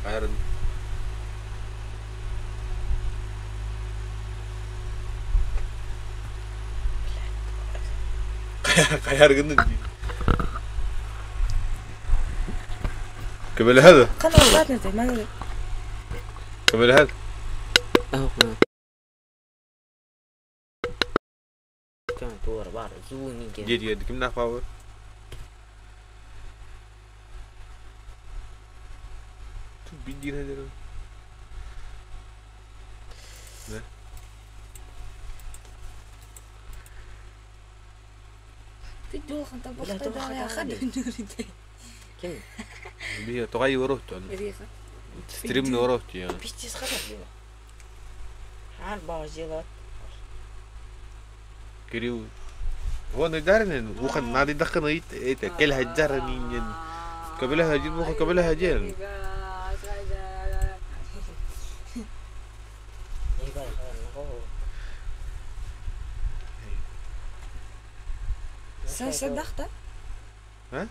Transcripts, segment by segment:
Хайарын Хайаргын дии. Көмөлөһө да? Көмөлөһө. Дии кимнээх баабыр? Биир диир Тоҕай уруһтун. Стримный уруһтуйан. Кирилл Вон ыйдарынын ухан наадыйдаххын ыйыт это кэл хаджарын иннин көбөлө хаджыр буха көбөлө хаджыр. Садахта? А?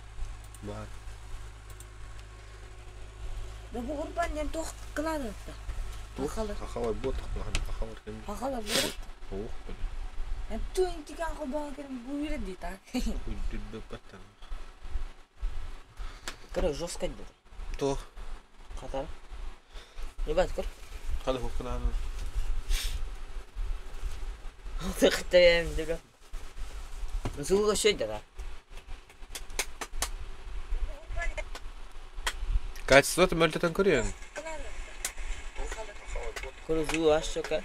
Бар. Да бу урбан диэн туох кылаанатта? Хахалар. Хахалар бу тахмахан хахалар кем. Хахалар бу. Ох. Туин тикан хобоон керем буйра ди так. Үдүрбэппэттэн. Кыра жестко деді. То. Қатар. Не бат көр. Хады хуккунааны. Тыктайым деп. Зулга шөй да. Качествоты мөлтөтөн көрүөн. Көр зул аш чока.